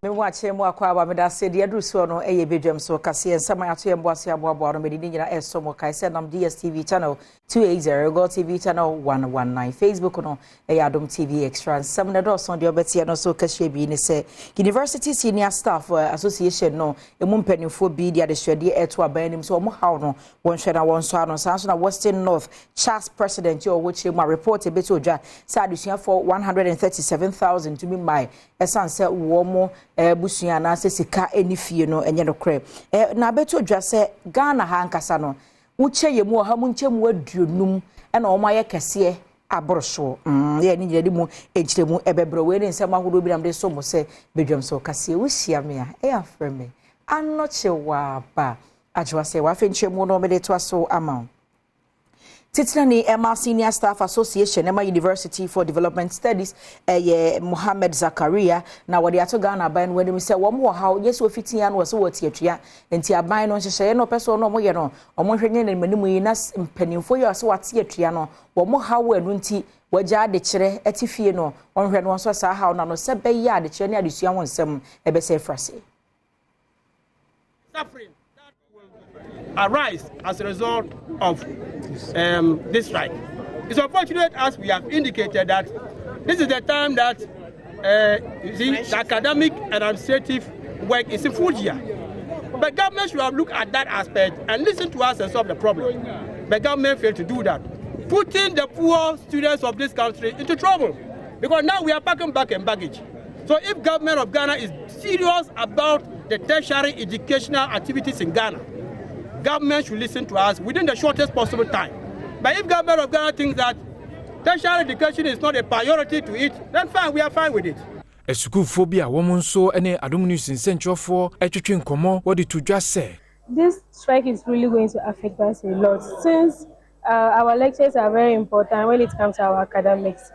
Memu akyerɛ mu akɔ aba. Meda ase deɛ aduru soɔ no ɛyɛ badwam so kaseɛ nsɛm a yɛato yɛn bo ase aboaboa no. Mede ne nyina ɛsɔ mo kae sɛ nam DSTV channel 280, Go TV channel 119, Facebook no ɛyɛ Adom TV Extra. Nsɛm no dɔɔso deɛ ɔbɛteɛ no so kahyia bi ne sɛ University Senior Staff Association no emu mpanimfoɔ bi de adesuadeɛ ɛto aban anim sɛ wɔn haw no wɔnhwɛ na wɔn nso ano. Saa nso na Western North CHASS president a ɔwɔ kyerɛ mu a report ebɛti odwa sɛ adesuafoɔ 137,000 tumi mmae ɛsan sɛ wɔn busua anaasɛ sika ɛni fie no ɛnyɛ nokorɛ. Na abɛto dwa sɛ Ghana ha ankasa no, wokyɛ yɛ mu 100 mu nkyɛ mu 50 ɛna wɔn ayɛ kɛseɛ aboro soɔ. Yɛ ne nyina de mu nkyerɛmu ɛbɛbrɛ. Wei ne nsɛm ahodoɔ bi nam de so mo sɛ badwam so kaseɛ. Wohyia me a, ɛyɛ afrɛ me Anɔkye Waaba Agyewa sɛ wafɛ nkyerɛmu no mede toa so ama wo. Titenani ɛma Senior Staff Association ɛma University for Development Studies ɛyɛ Mohammed Zakaria na wɔde ato Ghana aban no anim sɛ wɔn wɔ haw nyɛ sɛ ofitia no wɔ sɛ wɔte atua, nti aban no nhyehyɛeɛ no ɔpɛ sɛ ɔno ɔmo yɛ no, ɔmo nhwɛ nyɛ n'anim yi na mpanimfoɔ yi a sɛ wɔate atua no wɔn haw ɛno nti wɔagya adekyerɛ ɛte fie no, ɔnhwɛ no nso saa haw no ano sɛ bɛyɛ adekyerɛ ne adesua ho nsɛm ɛbɛsɛ afira se. Suffering arise as a result of this strike. It's unfortunate, as we have indicated, that this is the time that you see, the academic and administrative work is in full gear. But government should have looked at that aspect and listened to us and solve the problem. But government failed to do that, putting the poor students of this country into trouble. Because now we are packing bag and baggage. So if government of Ghana is serious about the tertiary educational activities in Ghana, government should listen to us within the shortest possible time. But if government of Ghana thinks that tertiary education is not a priority to it, then fine, we are fine with it. Asukuufoɔ bi a wɔn nso ne Adom News nsɛntwerɛfoɔ atwitwe nkɔmmɔ wɔde to dwa sɛ This strike is really going to affect us a lot since our lectures are very important when it comes to our academics.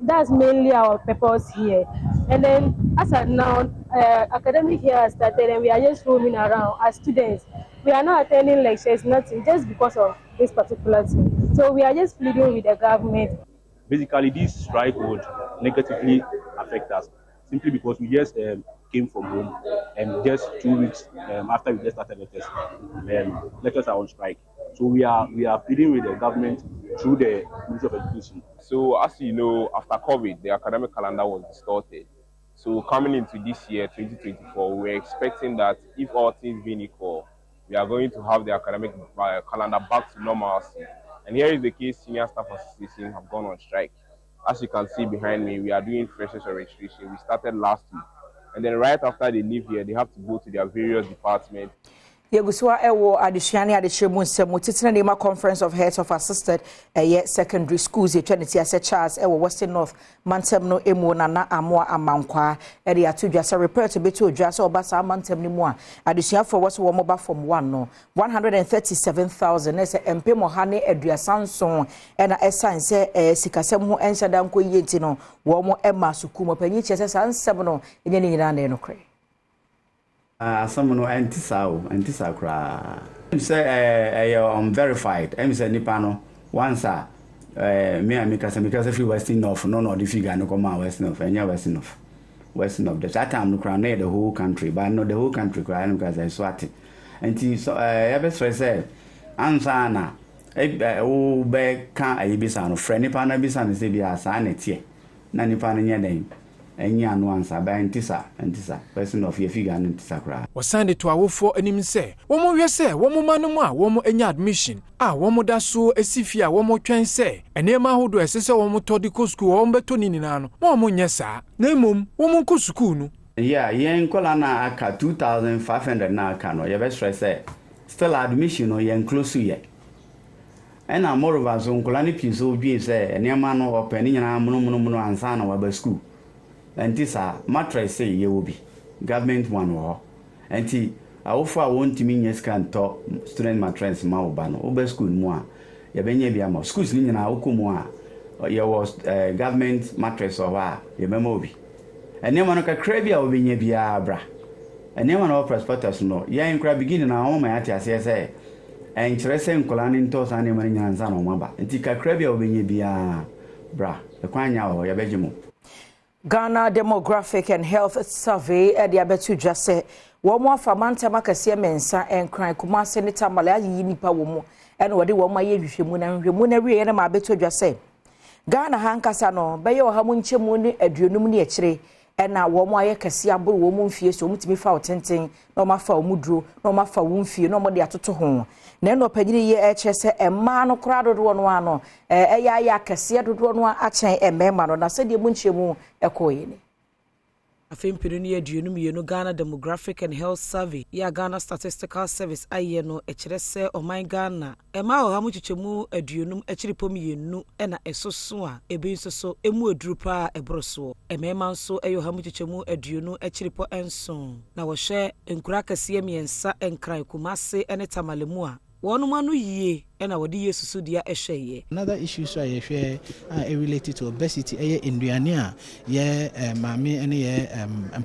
That's mainly our purpose here. And then as at now, academic year has started and we are just roaming around as students. We are not attending lectures, nothing, just because of this particular thing. So we are just pleading with the government. Basically, this strike would negatively affect us simply because we just came from home and just 2 weeks after we just started lectures, lectures are on strike. So we are pleading with the government through the Ministry of Education. So as you know, after COVID, the academic calendar was distorted. So coming into this year, 2024, we're expecting that if all things being equal, we are going to have the academic calendar back to normalcy. And here is the case, Senior Staff Association have gone on strike. As you can see behind me, we are doing freshers registration. We started last week. And then right after they leave here, they have to go to their various departments. Yɛgu so a ɛwɔ adesua ne adekyerɛ mu nsɛm. Titena nneɛma Conference of Heads of Assisted ɛyɛ Secondary Schools, yɛtwa ne ti asɛ CHASS, ɛwɔ Western North mantam no emu, Nana Amoa Amankwaa ɛde ato dwa sɛ report bɛto dwa sɛ ɔba saa mantam no mu a, adesuafoɔ wɔ so wɔn ba form one no 137,000 na sɛ 137,000 ɛna ɛsan sɛ sikasɛm ho ɛnhyɛ da nkɔ yie nti no wɔn ɛma sukuu mu. Ɔpanyin kyerɛ sɛ saa nsɛm no ɛnyɛ ne nyinaa na ɛyɛ nokorɛ. Asɛm no ɛnte saa o, ɛnte saa koraa. Sɛ ɛyɛ unverified. Ɛm sɛ nipa no once a me a mekasa firi Western North no na ɔde figure no kɔma Western North. Ɛnyɛ Western North, Western North the that time no koraa no yɛ the whole country, but no, the whole country koraa no kasa ɛso ate. Nti so yɛbɛsrɛ sɛ ansa na wobɛka ayi bisa no, frɛ nipa no bisa no sɛ bi a saa na ɛteɛ na nipa no nyɛ dɛn ɛnyɛ ano ansa bɛn. Nte saa, nte saa. Western North yɛ figure no nte saa koraa. Wɔsan de to awofoɔ anim sɛ wɔn hwɛ sɛ wɔn mma no mu a wɔn anya admission a wɔn da so si fie a wɔn twɛn sɛ nneɛma ahodoɔ a ɛsɛ sɛ wɔn tɔ de kɔ sukuu wɔn bɛtɔ ne nyinaa no, wɔn nyɛ saa na mmom wɔn nkɔ sukuu no. Yeah, yɛn nkɔla na aka 2500 na aka no, yɛbɛsrɛ sɛ still admission no yɛn close yɛ. Ɛna moreover so nkɔla no pii so dwen sɛ nneɛma no ɔpɛ ne nyinaa monomonomono ansa na waba sukuu. Nti saa mattress sɛ yɛwɔ bi, government one wɔ hɔ, nti awofo a wɔntumi nyɛ sika ntɔ student mattress ma wo ba no, wobɛ school mu a yɛbɛnya bi ama schools no nyinaa. Wokɔ mu a yɛwɔ government mattress wɔ hɔ a yɛbɛma wo bi. Nneɛma no kakra bi a wobɛnya biara bra. Nneɛma no wɔ prospectus no, yɛn kora beginning na wɔn ma yɛate aseɛ sɛ ɛnkyerɛ sɛ nkɔlaa no ntɔ saa nneɛma no nyinaa nsa na wɔn aba. Nti kakra bi a wobɛnya biara bra, ɛkwan nya wɔ hɔ, yɛbɛgye mo. Ghana Demographic and Health Survey de abɛto dwa sɛ wɔn afa mantam akɛseɛ mmiɛnsa, Nkran, Kumase ne Tamale, ayiyi nipa wɔ mu ɛna wɔde wɔn ayɛ nhwehwɛmu, na nhwehwɛmu no awieɛ no ma abɛto dwa sɛ Ghana ha nkasa no bɛyɛ 150% ne akyire ɛna wɔn ayɛ kɛseɛ aboro wɔn mfie so. Wɔn tumi fa wo tenten na wɔn afa wɔn duro na wɔn afa wɔn mfie na wɔn de atoto ho. Na ɛna ɔpanyin yi ɛkyerɛ sɛ mmaa no koraa dodoɔ no ano ɛyɛ ayɛ akɛseɛ dodoɔ no akyɛn mmarima no, na sɛdeɛ mu nkyɛn ɛkɔɔ yɛ ni. Afe 2022 Ghana Demographic and Health Survey yɛ a Ghana Statistical Service ayɛ no kyerɛ sɛ ɔman Ghana, mmaa 50.2% ɛna ɛsoso a ebi nso so emu aduru paa ɛboro soɔ. Mmarima nso yɛ 50.7% Na wɔhwɛ nkuro akɛseɛ mmiɛnsa, Nkran, Kumase ne Tamale mu a, wɔn ano yie ɛna wɔde yɛ susudua ɛhwɛeɛ. Another issue so a yɛhwɛ a ɛrelated to obesity ɛyɛ nnuane a yɛ maame ne yɛ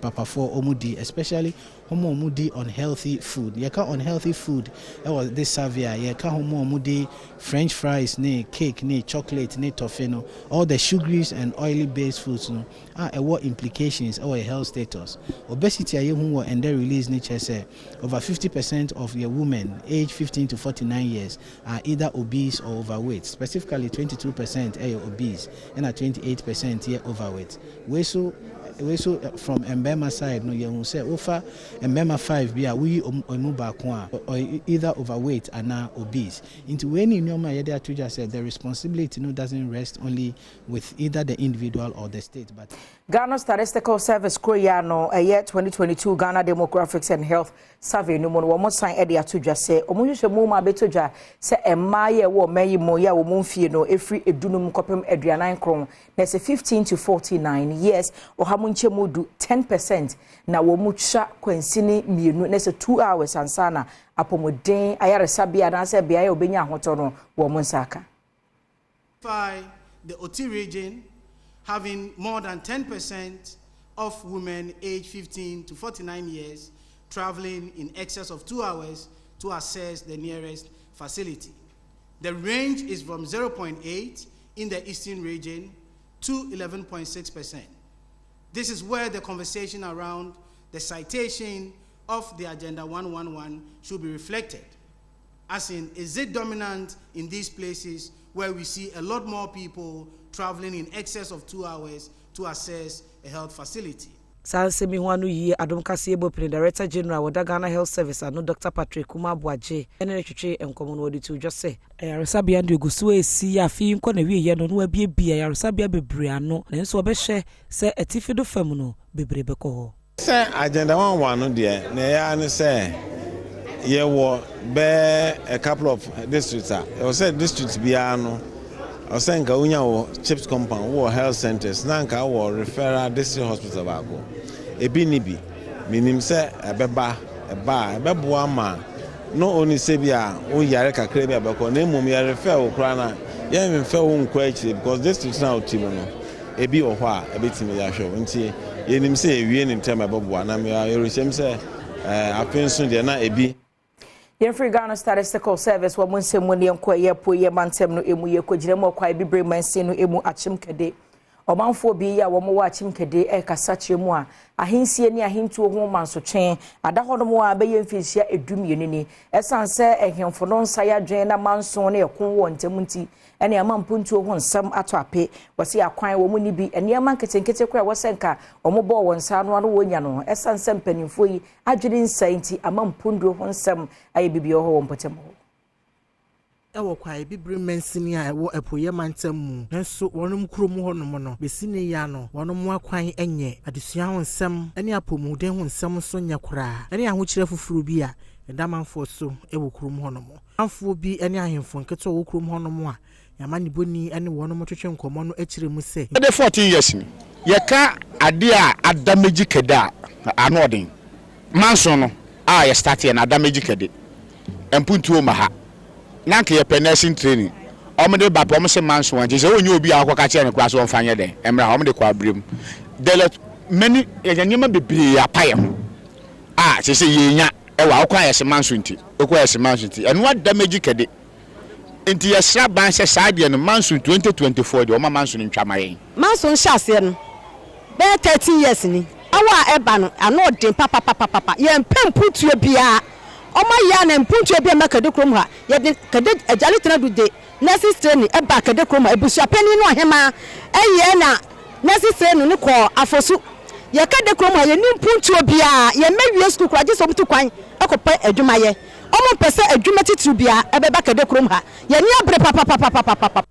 mpapafoɔ wɔn di, especially wɔn a wɔn di unhealthy food. Yɛka unhealthy food ɛwɔ this survey a, yɛka wɔn a wɔn di French fries ne cake ne chocolate ne toffee no, all the sugary and oily based foods no a ɛwɔ implications ɛwɔ yɛ health status. Obesity a yɛhu wɔ ɛndɛ release ne kyerɛ sɛ over 50% of your women aged 15 to 49 years are either obese or overweight. Specifically, 22% ɛyɛ obese ɛna 28% yɛ overweight. Wei so from mmarima side no, yɛhu sɛ wofa mmarima five bi a, woyi ɔmu baako a, ɔyɛ either overweight anaa obese. Nti wei ne nneɛma a yɛde ato dwa sɛ the responsibility no doesn't rest only with either the individual or the state, but Ghana Statistical Service kuro yi ano ɛyɛ 2022 Ghana Demographics and Health Survey no mu no, wɔn san de ato dwa sɛ wɔn hwehwɛ mu ma abɛto dwa sɛ mmaa yɛ ɛwɔ ɔman yi mu yɛ a wɔn mfie no efiri 15 kɔpem 49, na ɛsɛ 15 to 49 years, 10% 10% na wɔn mu twa kwansini 2, na ɛsɛ 2 hours ansa na apɔmuden ayaresabea anaasɛ beaeɛ a wɔbɛnya ahotɔ no wɔn nsa aka. The Oti Region having more than 10% of women aged 15 to 49 years traveling in excess of 2 hours to access the nearest facility. The range is from 0.8 in the Eastern Region to 11.6%. This is where the conversation around the citation of the Agenda 111 should be reflected. As in, is it dominant in these places where we see a lot more people traveling in excess of 2 hours to access a health facility? Saa nsɛm yi ho ano yie, Adom Kaseɛ bɔ pene Director General wɔda Ghana Health Service ano, Dr Patrick Kuma Aboagye, ɛne ne twetwe nkɔmmɔ no, wɔde to dwa sɛ ayaresabea no egu so esi afei nkɔ na wieɛ no na wabiebie ayaresabea bebree ano, nanso wɔbɛhyɛ sɛ atifi do fam no bebree bɛkɔ hɔ. Sɛ Agenda 111 no deɛ, na ɛyɛ ne sɛ yɛwɔ bɛɛ a couple of districts a ɛwɔ sɛ district biara no ɔsɛ nka wonya wɔ CHPS compound, wowɔ health centers, na nka wɔ referral district hospital baako. Ebi ni bi menim sɛ ɛbɛba, ɛba a ɛbɛboa ma no oni sɛ bi a woyare kakra bi a bɛkɔ, na mmom yɛrefer wo koraa na yɛmfɛ wo nkɔ akyire, because district na wote mu no ebi wɔ hɔ a ɛbɛtumi de ahwɛ wo. Nti yɛnim sɛ yɛwie ne ntɛm ɛbɛboa na yɛrehyɛm sɛ afe nso deɛ na ebi. Yɛmfiri Ghana Statistical Service wɔ mo nsɛm mu ne yɛnkɔ ɛyɛ po yɛ mantam no emu. Yɛkɔgyina mu ɔkwae Bibire mansin no emu, Akyem Kade. Ɔmanfoɔ bi a wɔn wɔ Akyem Kade ɛrekasa kyerɛ mu a, ahensie ne ahentuo ho mansotwe ada hɔnom a bɛyɛ mfinhyia 12 ni, ɛsan sɛ ɛhemfo no nsa yɛ na manso ne ɛko wɔ ntɛm nti ɛne ama mpuntuo ho nsɛm ato ape. Wɔsi akwan wɔn ni bi, nneɛma nketenkete koraa wɔsɛ nka wɔn bɔɔ wɔn nsa ano ano wɔnya no, ɛsan sɛ mpanimfoɔ yi adwene nsa nti ama mpuntuo ho nsɛm ayɛ bibi wɔ hɔ wɔ mpɔtam hɔ. Ɛwɔ Kwae Bibire mansini a ɛwɔ Apueeɛ Mantam mu, nanso wɔnom kurom hɔnom no bɛsi ne ya no, wɔnom akwan nyɛ, adesua ho nsɛm ne apɔmuden ho nsɛm nso nyɛ koraa, ne ahokyerɛ foforɔ bi a ɛda manfoɔ so wɔ kurom hɔnom. Manfoɔ bi ne ahemfo nketewa wɔ kurom hɔnom a yɛama ne bɔni ne wɔnom twetwe nkɔmmɔ no akyerɛ mu sɛ ɛde 14 years ni yɛka adeɛ a adamage Kade a ano ɔden manso no a yɛ start yɛ no adamage Kade mpuntuo ma ha na nka yɛpɛ nursing training, ɔmo de ba pɛ, ɔmo sɛ manso wɔn nti sɛ wonye obi a akɔka kyerɛ no koraa sɛ ɔmfa nyɛ dɛn mmerɛ ɔmo de kɔ abere mu. There are many, yɛyɛ nneɛma bebree apa yɛn ho a sɛ yɛnya ɛwɔ akɔkɔ a yɛsɛ manso nti okɔ yɛsɛ manso nti ɛno adamage Kade. Nti yɛsrɛ ban sɛ saa deɛ no, manso 2024 deɛ, ɔma manso no ntwa ma yɛn. Manso nhyɛ aseɛ no. Bɛyɛ 13 years ni. Awɔ a ɛba no, ano ɔden papapapapa. Yɛmpɛ mpuntuo biara. Ɔma yɛ a na mpuntuo biara mma Kade kurom ha. Yɛde Kade Agyale Tenadu de nurses training baa Kade kurom ha. Abusuapanin ne ɔhemaa yɛɛ na nurses training no kɔɔ Afosu. Yɛ Kade kurom ha, yɛnni mpuntuo biara. Yɛn mma wie sukuu koraa, gye sɛ wɔtu kwan kɔpɛ adwuma yɛ. Wɔmpɛ sɛ adwuma titiriw biara bɛba Kade kurom ha. Yɛn ani abere papapapapapapa.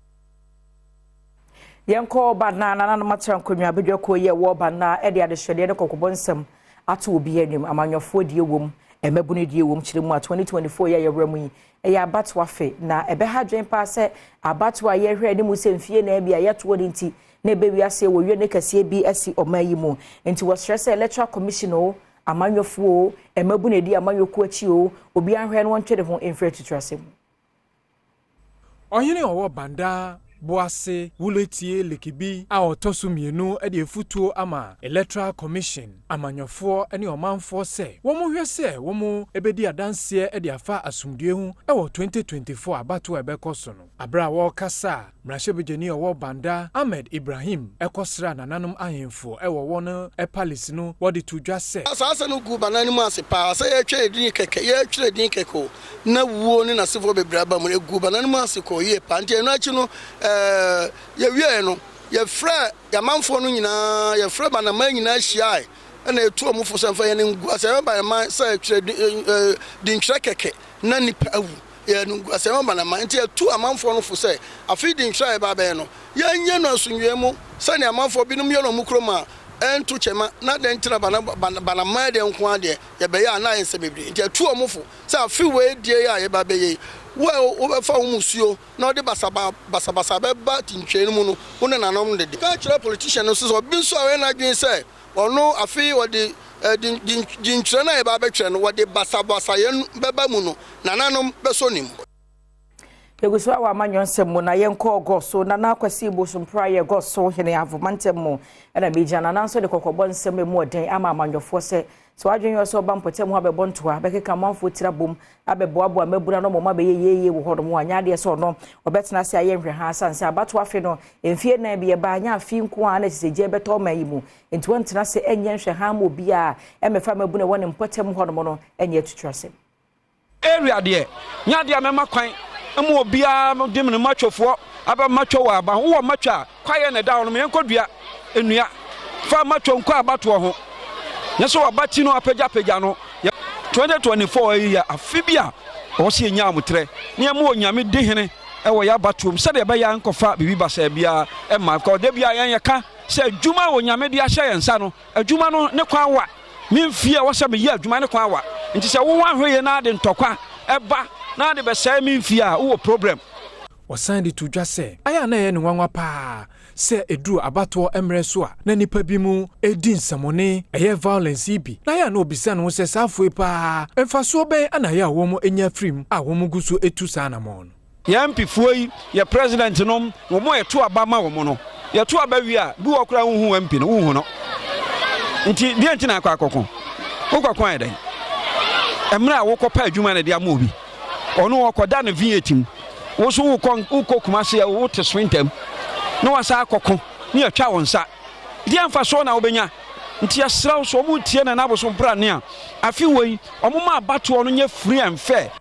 Yɛnkɔ Banna Nananom Atra Nkonnwa Badwakuo yi a ɛwɔ Banna de adehwɛdeɛ ne kɔkɔbɔ nsɛm ato obi anim. Amanyɔfoɔ deɛ wom, mmabunu deɛ wom kyerɛ mu a 2024 yi a yɛwura mu yi ɛyɛ abatoɔ afe na ɛbɛha adwene paa sɛ abatoɔ a yɛhwɛ anim sɛ mfie na bi a yɛtoɔ no nti na ɛbɛwi aseɛ wɔ wie ne kɛseɛ bi asi ɔman yi mu. Nti wɔsrɛ sɛ Electoral Commission o, amanyɔfoɔ o, mmabunu edi amanyɔkuo akyi o, obiara nhwɛ no wɔntwe ne ho mfiri atuturasɛm mu. Ɔhene a ɔwɔ Banda Boase Wuletie Likibi a ɔtɔ so mmienu de afutuo ama Electoral Commission, amanyɔfoɔ ne ɔmanfoɔ sɛ wɔnhwɛ sɛ wɔbɛdi adanseɛ de afa asomdwoeɛ ho wɔ 2024 abatoɔ a ɛbɛkɔ so no. Aberɛ a wɔrekasa a, Mmarahyɛbadwani a ɔwɔ Banda, Ahmed Ibrahim kɔsraa nananom ahemfo wɔ wɔn palace no, wɔde too dwa sɛ. Saa asɛm no guu Banda anim ase paa, sɛ yɛretwerɛ din kɛkɛ, yɛretwerɛ din kɛkɛ o, na wuo ne n'asefoɔ bebree aba mu no, ɛguu Banda anim ase kɔɔ yie paa. Nti ɛno akyi no, ɛɛ, yɛwieeɛ no, yɛfrɛɛ yɛn amanfoɔ no nyinaa, yɛfrɛɛ Bandaman nyinaa hyiae, ɛna yɛtuu wɔn fo sɛ mfa yɛn animguaseɛ bɛba yɛn man sɛ twerɛ dintwerɛ kɛkɛ na nnipa awu. Yɛ animguaseɛ ma Bandaman. Nti yɛtuu amanfoɔ no fo sɛ, afei dintwerɛ a yɛba abɛyɛ no, yɛnyɛ no asomdwoeɛ mu sɛdeɛ amanfoɔ binom yɛ no wɔn kurom a ɛnto kyɛma, na dɛn nti na Bandaman deɛ nko ara deɛ yɛbɛyɛ a na ayɛ nsɛm bebree. Nti yɛtuu wɔn fo sɛ afe wei deɛ yi a yɛba abɛyɛ yi, wo a wobɛfa wo mmusuo na wode basabasa bɛba ntwea no mu no, wo nenanom no dede. Ka kyerɛ politician no nso sɛ obi nso a ɔyɛ n'adwene sɛ ɔno afe yi ɔde dintwerɛ no a yɛba abɛtwerɛ no, wɔde basabasayɛ bɛba mu no, nananom bɛsɔ ne mu. Yɛgu so a wɔ amanyɔ nsɛm mu na yɛnkɔ Gɔso. Nana Kwasi Bosompra yɛ Gɔso hene Avo mantam mu ɛna megya. Nana nso de kɔkɔbɔ nsɛm emu ɔden ama amanyɔfoɔ sɛ sɛ wadwen yɛ sɛ ɔba mpɔtam hɔ abɛbɔ ntoa bɛkeka amanfoɔ tiri abom abɛboaboa mmabunu ano ma abɛyɛ yieye wɔ hɔnom a, nyɛ adeɛ sɛ ɔno ɔbɛtena ase ayɛ nhwɛha asane sɛ abatoɔ afe no mfie nan bi ɛba nyɛ afe nko a na kyerɛ sɛ gya bɛtɔ ɔman yi mu nti wɔntena ase nyɛ nhwɛha ma obiara mmɛfa mmabunu a ɛwɔ ne mpɔtam hɔnom no nyɛ atuturasɛm. Area deɛ, nyɛ adeɛ a mɛma kwan ma obiara de ne matwofoɔ aba matwo wɔ aba ho. Wowɔ matwo a, kwaeɛ na ɛda hɔ nom, yɛnkɔ dua nnua. Fa matwo nkɔ abatoɔ ho. Nyɛ sɛ waba ti no apagyapagya no. 2024 yi yɛ afe bi a ɛwɔ sɛ yɛnya ahoterɛ na yɛma Onyame di hene wɔ yɛn abatoɔ mu sɛdeɛ ɛbɛyɛ a nkɔfa biribi basaa biara mma. Because da biara yɛn yɛka sɛ adwuma a Onyame de ahyɛ yɛn nsa no, Adwuma no ne kwan wa. Me mfie a ɛwɔ sɛ meyɛ adwuma ne kwan wa. Nti sɛ wo wanhwɛ yie na ade ntɔkwa ba na ade bɛsɛe me mfie a, wowɔ problem. Ɔsan de to dwa sɛ, ayɛ a na ɛyɛ no nwanwa paa sɛ ɛduru abatoɔ mmerɛ so a na nnipa binom redi nsɛmmɔne, ɛyɛ violence yi bi, na ayɛ a na ɔbisa ne ho sɛ saa afoɔ yi paa mfasoɔ bɛn na ɛyɛ a wɔnya firi mu a wɔgu so tu saa anammɔn no. Yɛn MP foɔ yi, yɛ president nom, wɔn a yɛto aba ma wɔn no, yɛto aba wie a, bi wɔ hɔ koraa wonhu MP no, wonhu no. Nti deɛ nti na akɔ akɔko? Wokɔko ayɛ dɛn? Mmerɛ a wokɔpɛ adwuma na de ama obi, ɔno ɔkɔda no V8 mu, wo nso wokɔ wokɔ Kumasi a wote Swintam na wasan akɔko ne yɛatwa wo nsa. Deɛ mfasoɔ na wobɛnya? Nti yɛsrɛ wo sɛ wɔn tie Nana Abosom Brane a, afe wei wɔn ma abatoɔ no nyɛ free and fair.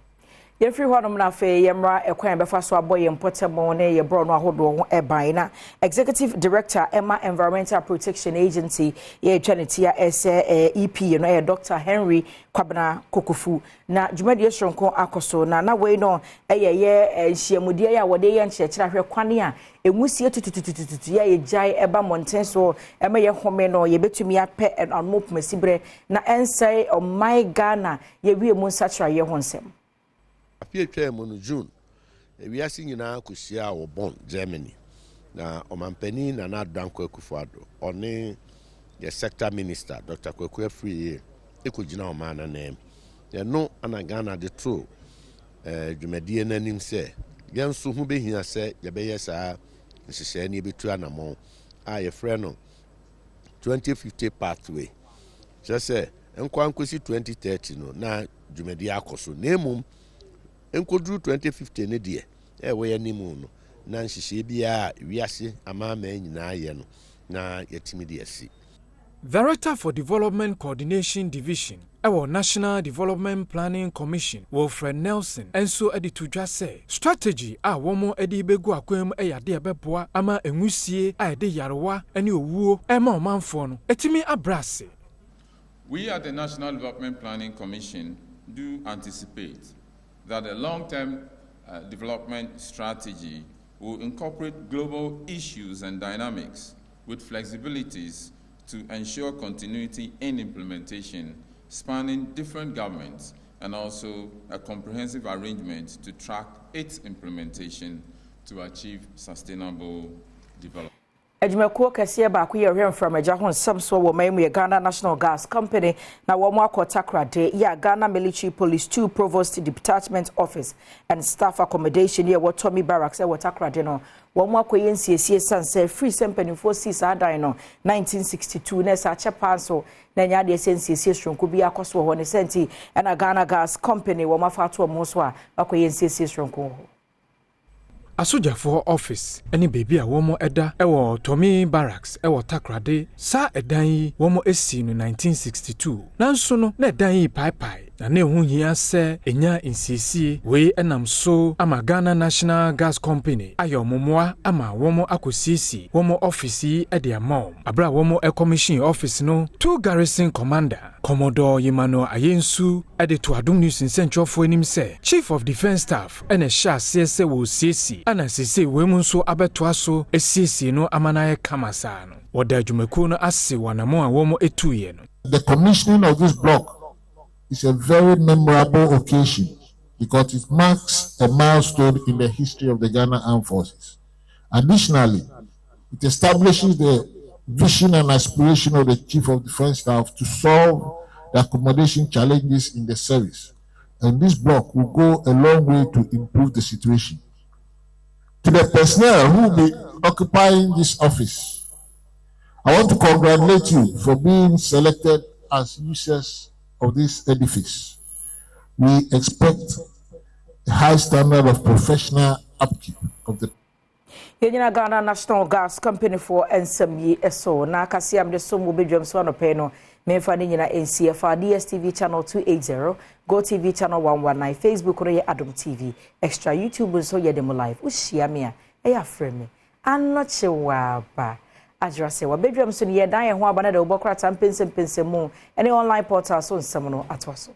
Yɛmfiri hɔnom na afei yɛmmra ɛkwan a yɛbɛfa so abɔ yɛn mpɔtam ne yɛn borɔno ahodoɔ ho ban. Na Executive Director ɛma Environmental Protection Agency yɛretwa ne ti a ɛsɛ EPA no ɛyɛ Dr. Henry Kwabena Kokofu. Na dwumadie soronko akɔ so na na wei no ɛyɛ yɛ nhyiamudeɛ a wɔde yɛ nkyerɛkyerɛ ahwɛ kwan a nwusie tutututututu yɛ a yɛgyae ɛba mmɔnten so ɛma yɛhome no yɛbɛtumi apɛ ano pomasiberɛ na ɛnsɛe ɔman Ghana Yɛwie mu nsakyeraeɛ ho nsɛm. Afe a etwaa mu no, June, wiase nyinaa kohyiaa wɔ Bonn, Germany, na Ɔmanpanin Nana Addo Dankwa Akufo-Addo, ɔne yɛ Sector Minister, Dɔkta Kwaku Afriyie kogyinaa ɔman no ananmu. Na ɛno na Ghana de too dwumadie no anim sɛ yɛn nso ho bɛhia sɛ yɛbɛyɛ saa nhyehyɛeɛ no yɛbɛtu anamɔn a yɛfrɛ no 2050 Pathway. Kyerɛ sɛ, nkɔ ara nkɔsi 2030 no na dwumadi akɔ so, na mmom nkɔduru 2050 no deɛ ɛwɔ yɛn anim no, na nhyehyɛeɛ biara a wiase amanaman nyinaa yɛ no, na yɛatumi de asi. Director for Development Coordination Division wɔ National Development Planning Commission, Wilfred Nelson nso de to dwa sɛ, strategy a wɔde rebɛgu akwan mu yɛ adeɛ a ɛbɛboa ama nwusie a ɛde nyarewa ne owuo rema ɔmanfoɔ no atumi abrɛ ase. We at the National Development Planning Commission do anticipate that the long-term development strategy will incorporate global issues and dynamics with flexibilities to ensure continuity in implementation spanning different governments and also a comprehensive arrangement to track its implementation to achieve sustainable development. Adwumakuo kɛseɛ baako yɛ ɔhwɛ mframagya ho nsɛm soɔ wɔ man mu yɛ Ghana National Gas Company na wɔn akɔ Takoradi yɛ a Ghana Military Police 2 Provost Detachment Office and Staff Accommodation yɛ wɔ Tommy Barracks ɛwɔ Takoradi no wɔn akɔ yɛ nsiesie san sɛ firi sɛ mpanimfoɔ sii saa dan no 1962 na ɛsɛ akyɛ paa nso na ɛnyɛ adeɛ sɛ nsiesie soronko bi akɔ so wɔ hɔ ne sɛ nti ɛna Ghana Gas Company wɔn afa ato wɔn ho so a wakɔ yɛ nsiesie soronko wɔ hɔ. Asogyafoɔ office ne baabi a wɔn da wɔ Tommy Barracks wɔ Takoradi. Saa ɛdan yi wɔn sii no 1962. Nanso no na ɛdan yi paepae na na ɛho hia sɛ ɛnya nsiesie. Wei nam so ama Ghana National Gas Company ayɛ wɔn mmoa ama wɔn akɔsiesie wɔn office yi de ama wɔn. Aberɛ a wɔn commission office no, 2 Garrison Commander, Commodore Emmanuel Ayensu de to Adom News nsɛntwerɛfoɔ anim sɛ Chief of Defence Staff na ɛhyɛ aseɛ sɛ wɔresiesie ɛna seesei wei mu nso abɛtoa so asiesie no ama no ayɛ kama saa no. Wɔda adwumakuo no ase wɔ anammɔn a wɔn tuiɛ no. The commissioning of this block is a very memorable occasion because it marks a milestone in the history of the Ghana Armed Forces. Additionally, it establishes the vision and aspiration of the Chief of Defence Staff to solve the accommodation challenges in the service. And this block will go a long way to improve the situation. To the personnel who will be occupying this office, I want to congratulate you for being selected as users of this edifice. We expect a high standard of professional upkeep of the Yɛnyina Ghana National Gas Company foɔ nsɛm yi so na akaseɛ de so mu bɛdwam so anɔpɛ no memfa ne nyina nsi ɛfa DSTV channel 280, Go TV channel 119, Facebook no yɛ Adom TV Extra, YouTube nso yɛ de mu live. Wohyia me a ɛyɛ afrɛ me Anɔkye Waaba agyera sɛ wabɛdwam so no yɛdan yɛn ho aba no de wobɔ krataa mpɛnsɛmpɛnsɛm mu ne online portal so nsɛm no atoa so.